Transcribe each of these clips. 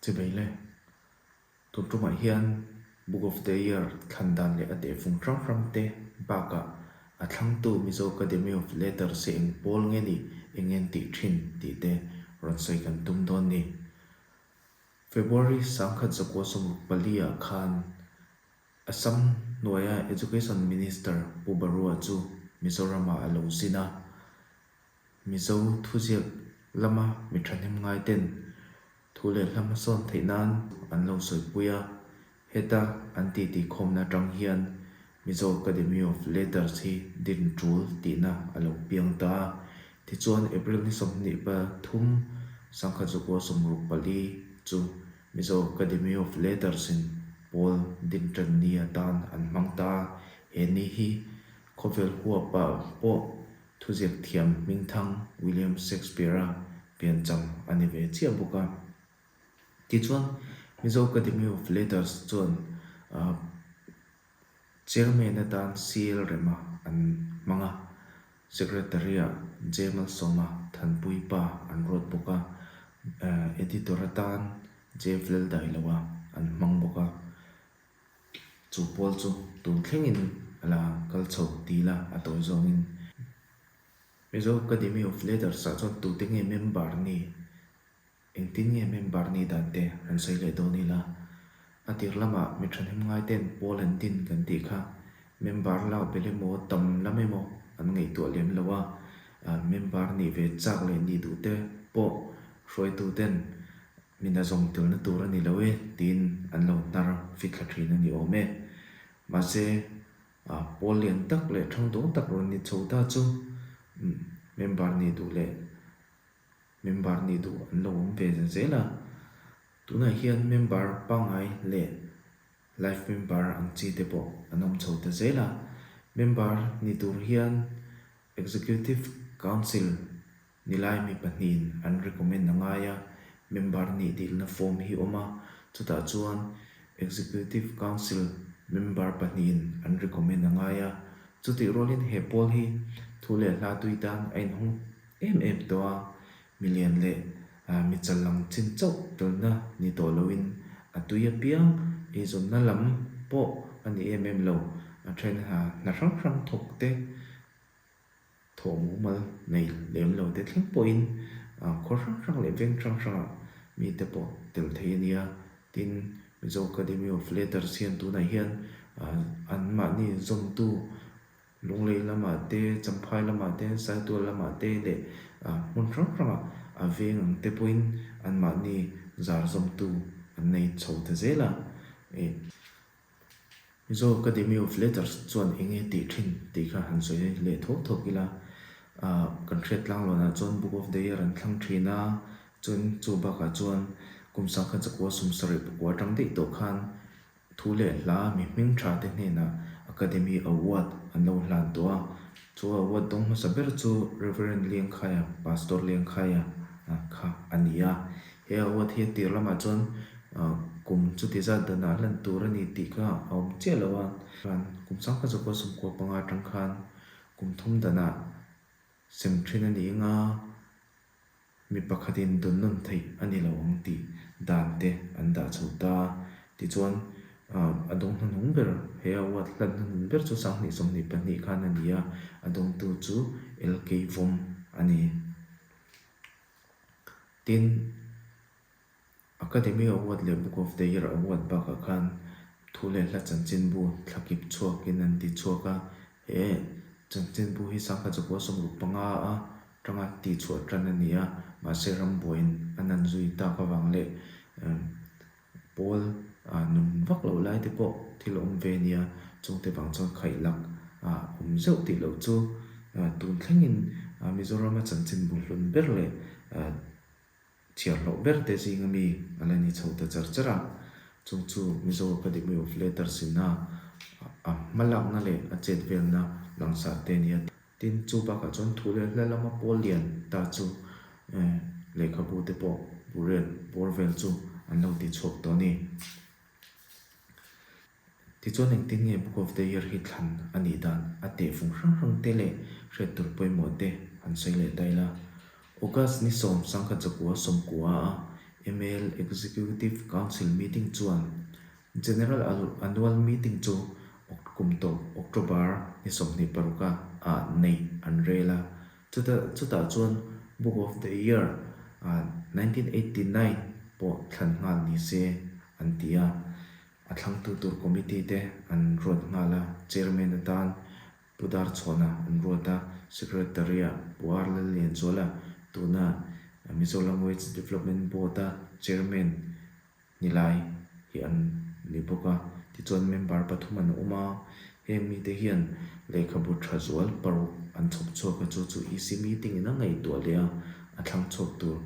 Chibei le, tun tumah hian Book of the Year thlan dan leh a tehfung hrang hrang te bakah a thlangtu Mizo Academy of Letters hi eng pawl nge nih, eng nge an tih thin tih te rawn sawi kan tum dawn ni. February 1964 ah khan Assam hnuaia Education Minister Pu Barua chu Mizoramah a lo zin a. Mizo thuziak lama mi thahnem ngaiten thu leh hla hmasawn theih nan an lo sawipui a, heta an titi khawmna atang hian Mizo Academy of Letters hi din tul tihna a lo piang ta a. Tichuan April ni 23, 1964 chu Mizo Academy of Letters in pawl din tan ni atan an hmang ta a, he ni hi khawvel huapah pawh Thuziak thiam hmingthang William Shakespeare-a piancham a ni ve chiah bawk a. Tichuan, Mizo Academy of Letters chuan Chairman atan CL Rema an hmang a, Secretary-ah J Malsawma Thanpui pa an ruat bawk a, Editor atan J Vleldailoa an hmang bawk a. Chu pawl chu tun thlengin a la kal chho ti ila a tawi zawngin. Mizo Academy of Letters ah chuan tute nge member ni, engtin nge member ni dan te han sawi leh dawn ila. A tir lamah mi thahnem ngai ten pawl an din kan tih kha member lak bel emaw tam lam emaw an ngaihtuah lem lo a, member nih ve chak leh nih duh te pawh hruaitu ten Min a zawng telna tur a ni lo e tiin an lo hnar fithla thin a ni awm e. Mahse, pawl lian tak leh thang dawng tak rawn ni chho ta chu member nih duh leh member nih duh an lo awm ve zel a. Tunah hian member pangngai leh life member ang chi te pawh an awm chho ta zel a. Member ni tur hian Executive Council Nilai mi pahnihin an recommend a ngai a, member nih dilna form hi awm a, chutah chuan Executive Council member pahnihin an recommend a ngai a, chutih rualin he pawl hi thu leh hla tui tan a inhawng em em tawh a, milian leh mi challang chin chauh telna ni tawh loin a tui apiang eizawnna lam pawh a ni em em lo, a then hna hrang hrang thawk te. Thawh mumal nei lem lo te thleng pawhin khaw hrang hrang leh veng hrang hrangah mite pawh tel thei a nia. Tin, Mizo Academy of Letters hian tunah hian anmahni zawmtu Lunglei lamah te, Champhai lamah te, Saitual lamah te leh hmun hrang hrangah a veng ang te pawhin anmahni zar zawmtu an nei chho ta zel a. Mizo Academy of Letters chuan eng nge tih thin tih kha han sawi leh thawk thawk ila, ah kan hriat tlang lohnah chuan Book of the Year an thlang thin a, chuan chu bakah chuan kum sangkhat zakua sawmsarih pakua atang daih tawh khan thu leh hla mi hming tha te hnenah Academy Award an lo hlan tawh a, chu award dawng hmasa ber chu Reverend Liangkhaia, Pastor Liangkhaia kha a ni a. He award hi a tir lamah chuan kum chuti zat danah hlan tur a ni tih kha a awm chiah lo a. Kum sangkhat zawk a 95 atang khan kum thum danah sem thin a ni anga mi pakhatin dawn nawn theih a ni lo ang tih dan te an dah chho ta. Tichuan a dawng hnahnung ber, he award hlan hnahnung ber chu 2022 khan a ni a, a dawngtu chu LK Vawm a ni. Tin, Academy Award leh Book of the Year Award bakah khan thu leh hla chanchinbu thlakip chhuakin an ti chhuak a, he chanchinbu hi 1965 a tanga tihchhuah tan a ni a, mahse rambuaiin a nan zui tak avang leh Pawl nun vak loh lai te pawh thil awm ve nia, chungte vang chuan khaihlak a awm zeuh tih loh chu tun thlengin Mizorama chanchin bu hlun ber leh chhiar hlauh ber te zinga mi a la ni chho ta char char a, chung chu Mizo Academy of Letters in a a hmalakna leh a chet velna langsar te nia. Tin, chu bakah chuan thu leh hla lama pawl lian ta chu lehkhabu te pawh burial bawr vel chu an lo ti chhuak tawh a ni. Tichuan engtin nge Book of the Year hi thlan a nih dan a tehfung hrang hrang te leh hriat tur pawimawh te han sawi leh ta ila. August ni 10 1990 a MA. Male Executive Council meeting chuan General Annual Meeting chu kum tawp October ni 26 a ah neih an rel a. Chutah chuan Book of the Year 1989 pawh thlan nghal ni se an ti a. A thlangtu tur committee te an ruat nghal a, Chairman atan Pu Darchhawna an ruat a, Secretary-ah Pu R. Lallianzuala, tuna Mizo Language Development Board-a Chairman ni lai hi an ni bawk a. Tichuan member pathum an awm a, heng mite hian lehkhabu tha zual paruk an chhawp chhuak a, chu chu EC meeting-in a ngaihtuah leh a, a thlang chhuak tur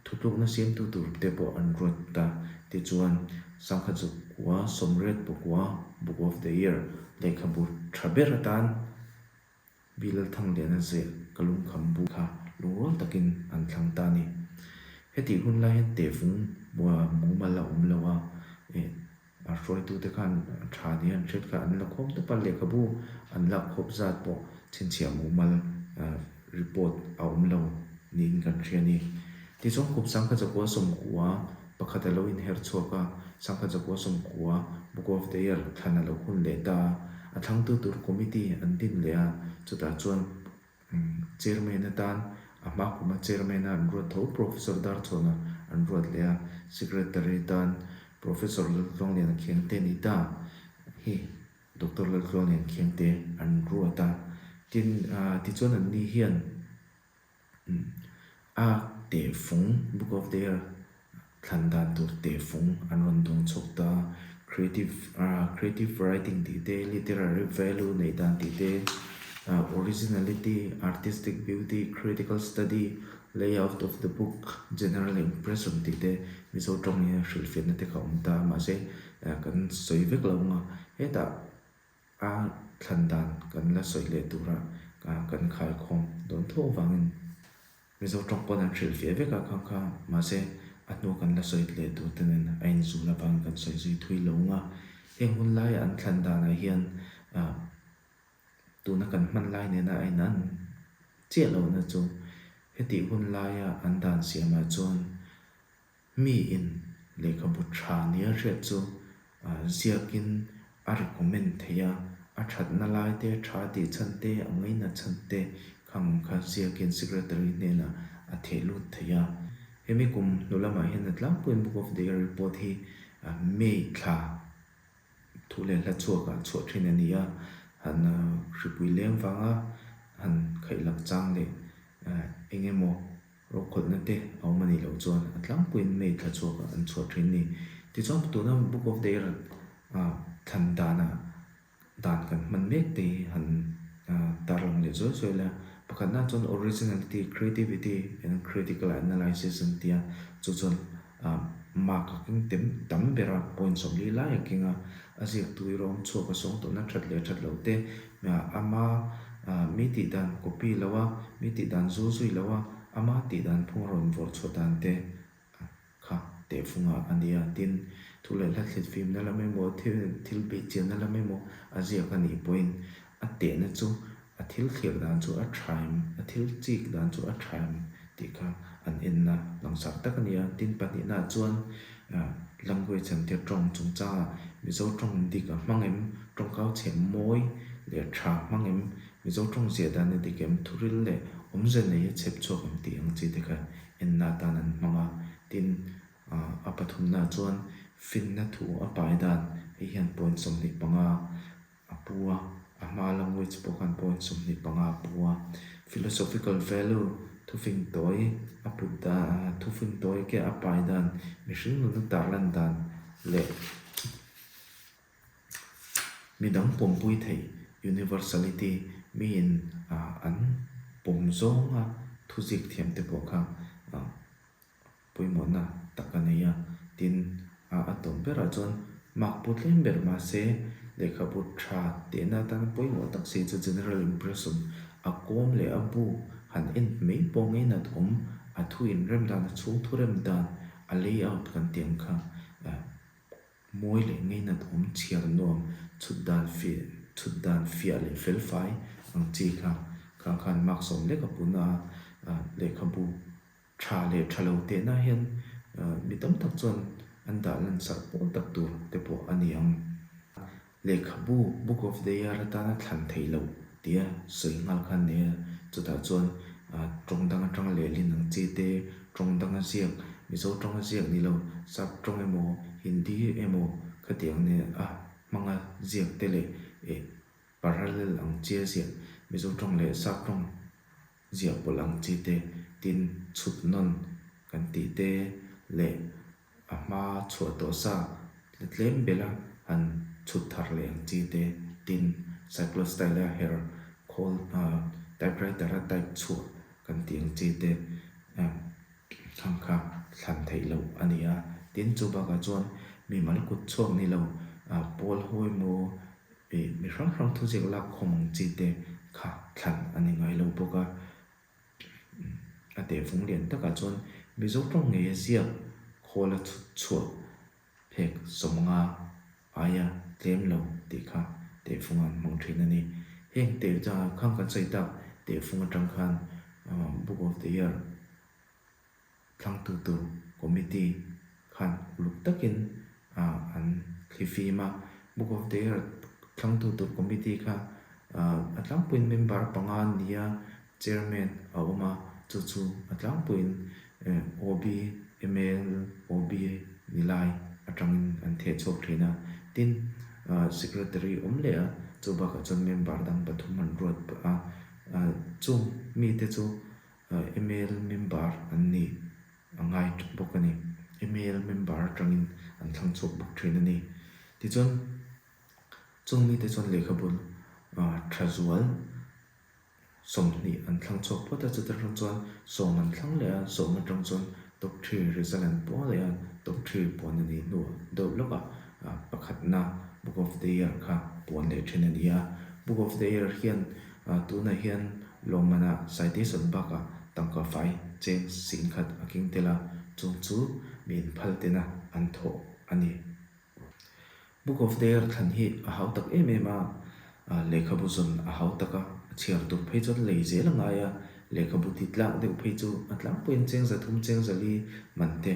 Thutlukna siamtu tur te pawh an ruat ta. Tichuan, Sangkhat Zukua 89 Book of the Year lehkhabu tha ber atan Bilal Thangliana zeh ka lungkham bu kha lungrual takin an thlang ta a ni. Hetih hun lai hian tehfung mumal a awm lo a, A hruaitute khan tha nia an hriat kha an la khawm tawp a, lehkhabu an lak khawp zat pawh chhinchhiah mumal report a awm lo niin kan hria a ni. Tichuan kum 1991 a lo inher chhuak a, 1999 Book of the Year thlan a lo hun leh ta a, a thlangtu tur committee an din leh a, chutah chuan Chairman atan a hma kuma Chairman a an ruat tho Professor Darchhawna an ruat leh a, Secretary atan Professor Laltluangliana Khiangte ni ta hi Doctor Laltluangliana Khiangte an ruat a. Tin, tichuan an ni hian a tehfung, Book of the Year, Thlan dan tur tehfung an rawn dawng chhuak ta. Creative creative writing tih te, literary value neih dan tih te, originality, artistic beauty, critical study, layout of the book, general impression tih te Mizo tawng hian hrilhfiahna te kha a awm ta. Mahse, kan sawi vek lo ang a, hetah a thlan dan kan la sawi leh tura kan khaikhawm dawn tho avangin Mizo tawng pawn an hrilh fiah vek a khang kha, mahse a hnu kan la sawi leh tur te nen a inzul avangin kan sawi zui thui lo ang a. Heng hun laia an thlan danah hian tuna kan hman lai nena a inan chiah lohna chu hetih hun laia an dan siamah chuan Miin lehkhabu tha nia hriat chu ziakin a recommend thei a, a thatna lai te, tha tih chhan te, a ngaina chhan te khang ang kha ziakin secretary hnenah a theh lut thei a. Hemi kum hnu lamah hian a tlangpuiin Book of the Year report hi May thla Thu leh hla chhuakah chhuah thin a ni a, han hripui leng vanga han khaihlak chang leh eng emaw rokhawlhna te a awm a nih loh chuan a tlangpuiin May thla chhuakah an chhuah thin a ni. Tichuan tuna Book of the Year thlan danah dan kan hman mek te hi han tarlang leh zuai zuai la, pakhatna chuan originality, creativity and critical analysis an ti a, chu chuan Mark a keng tem tam ber a, point 40 lai a keng a, a ziaktu erawh awm chhuak a sawng tawhna that leh that loh te, ama mi tih dan copy lo a, mi tih dan zul zui lo a, ama tih dan phung a rawn vawrh chhuah dan te kha tehfung ah a ni a. Tin, thu leh hla thlit fimna lam emaw, thil beih chianna lam emaw a ziak a nih pawhin a tehna chu A thil thlir dan chu a tha em? A thil chik dan chu a tha em? tih kha an enna langsar tak a ni a. Tin, pahnihnaah chuan language an tia tawng chungchangah Mizo tawng dik a hmang em? Tawngkau chheh mawi leh tha hmang em? Mizo tawng ziah dan a dik em? Thuril leh awmze nei a chhep chhuak em tih ang chi te kha enna atan an hmang a. Tin, a pathumnaah chuan finna thu a pai dan hei hian point 25 a pu a, a hma language pawh khan point 25 a pu a. Philosophical value, thufing tawi a put dan, thufing tawi ke a pai dan, mihring nuna tarlan dan leh midang pawmpui theih, universality, miin an pawm zawnga thuzik thiam te pawh kha pawimawhna tak a nei a, tin a a tawp berah chuan mark pawh tlem ber mahse lehkhabu tha tehna atana pawimawh tak si chu general impression a kawm leh a bu han en mai pawh ngeinat awm a thu inrem dan a chhung thu rem dan a layout kan tih ang kha Mawi leh ngeinat awm chhiar nuam chhut dan fiah chhut dan fiah leh fel fai ang chi kha khang khan mark sawm lek a pun a lehkhabu tha leh tha lo tehna hian. tam tak chuan an dah lansarh pawl tak tur te pawh a ni ang. Lehkhabu Book of the Year atana thlan theih loh tia sawi nghal kha an nei a, chutah chuan tawng dang atanga lehlin ang chi te, tawng danga ziak, Mizo tawnga ziak ni lo, Sap tawng emaw, Hindi emaw khatiang nen a hmanga ziak te leh eh parallel ang chia ziak, Mizo tawng leh Sap tawng ziah pawlh ang chi te, tin chhut nawn kan tih te leh A hma chhuah tawh sa la tlem bela han chhut thar leh ang chi te, tin, cyclostyle-a her khawl typewriter-a type chhuah kan tih ang chi te thlang kha thlan theih loh a ni a. Tin, chu bakah chuan mimal kut chhuak ni lo, pawl ho emaw mi hrang hrang thuziak lak khawm ang chi te kha thlan a ni ngai lo bawk a. A tehfung lian takah chuan Mizo tawng ngeia ziak khawl a chhut chhuah phek 50 aia tlem lo tih kha tehfung an hmang thin a ni. Heng teh khang kan sawi tak tehfung atang khan Book of the Year Thlangtu tur committee khan uluk takin an thlifim a, Book of the Year thlangtu tur committee kha a tlangpuiin member panga an ni a, chairman a awm a, chu chu a tlangpuiin OB, ml, OB ni lai atangin an theh chhuak thin a, tin secretary awm leh a, chu bakah chuan member dang pathum an ruat a, chung mite chu Email member an ni a ngai bawk a ni. Email member atangin an thlang chhuak bawk thin a ni. Tichuan, chung mite chuan lehkhabu tha zual 20 an thlang chhuak phawt a, chuta tang chuan 10 an thlang leh a, 10 atang chuan top three result an puang leh a, top three puan a nih hnuah deuh lawkah pakhatna Book of the Year kha puan leh thin a ni a. Book of the Year hian Tunah hian lawmmanah citation bakah tangka fai cheng 10,000 a keng tel a, chung chu mi inphal tena an thawh a ni. Book of the Year thlan hi a hau tak em em a, lehkhabu zawn a hau tak a, a chhiar tur phei chuan lei zel a ngai a, lehkhabu ti tlak deuh phei chu a tlangpuiin cheng 300 cheng 400 man te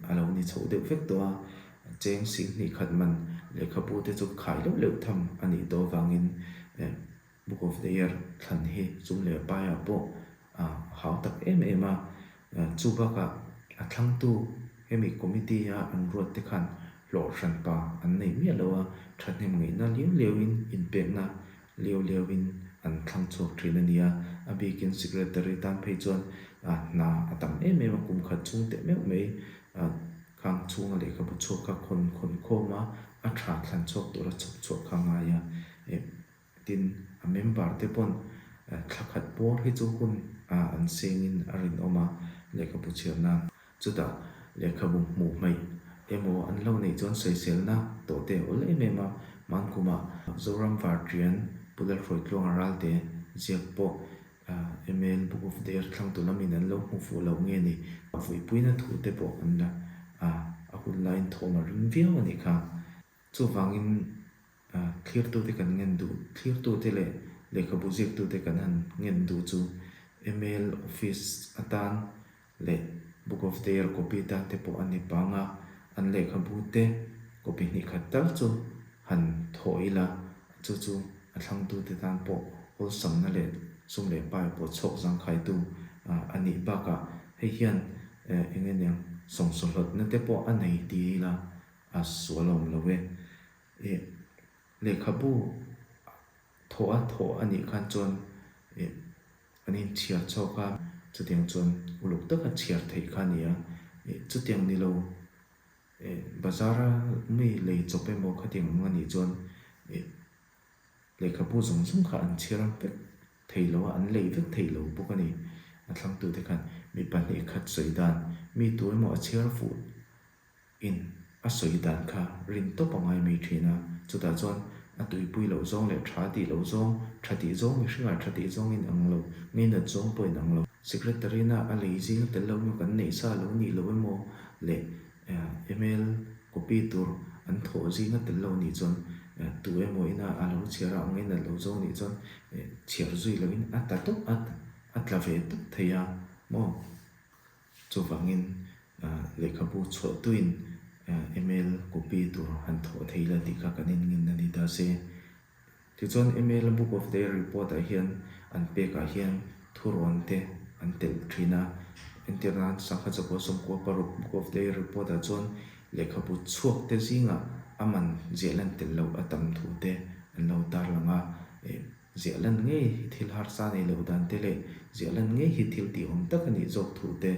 a lo ni chhoh deuh vek tawh a, cheng 20,000 man lehkhabu te chu khai leuh leuh tham a nih tawh avangin Book of the Year thlan hi sum leh paiah pawh a hau tak em em a, chu bakah a thlangtu hemi committee a an ruat te khan hlawh hranpa an nei miah lo a, thahnem ngaihna liau liauin inpekna liau liauin an thlang chhuak thin a ni a, a bikin secretary tan phei chuan hna a tam em em a, kum khat chhung teh meuh mai khang chhunga lehkhabu chhuak kha khawn khawn khawm a, a tha thlan chhuak tura chhawp chhuah kha a ngai a. Tin, a member te pawn thla khat bawr hi chu hun an sengin a rinawm a, lehkhabu chhiar nan. Chutah lehkhabu hmuh hmaih emaw an lo neih chuan sawiselna tawh te awl em em a, Hmankum ah Zoram Varṭian Pu Lalhruaitluanga Ralte ziak pawh ML Book of the Year thlangtu lamin an lo hmu fuh lo nge ni, vuipuina thu te pawh an la a hun laiin thawm a ring viau a nih kha. Chuvangin thlirtute kan ngen duh, thlirtute leh lehkhabu ziaktute kan han ngen duh chu email office atan leh Book of the Year copy tan te pawh a ni pang a, an lehkhabu te copy hnih khat tal chu han thawh ila, chu chu a thlangtute tan pawh awlsamna leh sum leh pai pawh chhawk zangkhaitu a nih bakah hei hian eng nge niang sawngsawhlawtna te pawh a nei ti ila A sual awm lo e. Ih, lehkhabu thawh a thawh a nih khan chuan ih an inchhiar chhuak a, chutiang chuan uluk taka chhiar theih kha a ni a. Ih, chutiang ni lo ih bazar-a mi lei chawp emaw khatiang ang a nih chuan ih lehkhabu zawng zawng kha an chhiar vek thei lo a, an lei vek thei lo bawk a ni. A thlangtute khan mi pahnih khat sawi dan, mi tu emaw a chhiar fuh In a sawi dan kha rin tawp a ngai mai thin a, chutah chuan a tuipui loh zawng leh tha tih loh zawng, tha tih zawng mihringah tha tih zawng in ang lo, ngainat zawng pawh in ang lo. Secretary na a lei zing tel lo emaw kan neih sa lo nih lo emaw leh email copy tur an thawh zing a tel lo nih chuan tu emaw ina a lo chhiar a, ngainat loh zawng nih chuan chhiar zui loin a ta tawp a, a tla ve tawp thei a maw? Chuvangin. Lehkhabu chhuahtuin email copy tur han thawh thei la tih kha kan inngen a ni ta se. Tichuan email Book of the Year report ah hian an pekah hian thurawn te an telh thin a. Entir nan Sangha Chakua Sawmkua paruk Book of the Year report ah chuan lehkhabu chhuak te zingah a man ziah lan tel loh a tam thu te an lo tarlang a. Ziah lan ngei hi thil harsa nei loh dan te leh ziah lan ngei hi thil tihawm tak a nih zawk thu te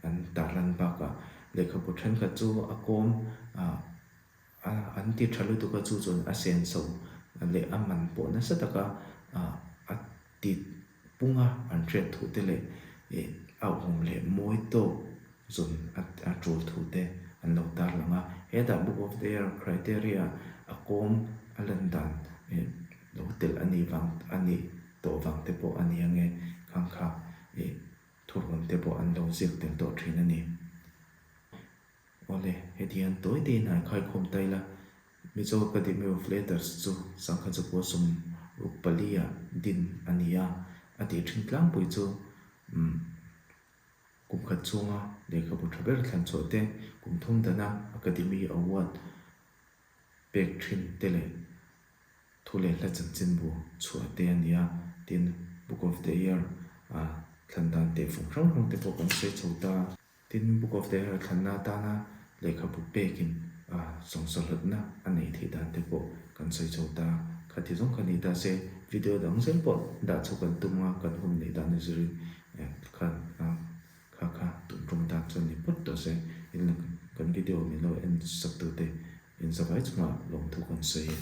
an tarlan bakah lehkhabu thenkhat chu a kawm a an ti tha lutuk a chu chuan a senso leh a man pawh nasa taka a ti pung a an hriat thu te leh a awm leh mawi tawk zawn a tul thu te an lo tarlang a. Hetah Book of the Year criteria a kawm a lan dan lo telh a nih vang a nih tawh vang te pawh a ni ange khang kha ih thurawn te pawh an lo ziak tel tawh thin a ni. Awle, heti hian tawi tein han khaikhawm ta ila, Mizo Academy of Letters chu Sangha Chakua 64 ah din a ni a, a tih thin tlangpui chu umm kum khat chhunga lehkhabu tha ber thlan chhuah te, kum thum dana Academy Award pek thin te leh Thu leh hla chanchinbu chhuah te a ni a, tin Book of the Year a thlan dan teh fung hrang hrang te pawh kan sawi chho ta. Tin Book of the Year thlanna atana lehkhabu pekin a sawngsawhlawtna a neih theih dan te pawh kan sawi chho ta. Khati zawng kha ni ta se, video dang zel pawh dah chho kan tum a, kan hun neih dan azirin khan kha kha tum tum atan chuan ni phawt tawh se. In kan video min lo en sak tute Inzavai chungah lawmthu kan sawi.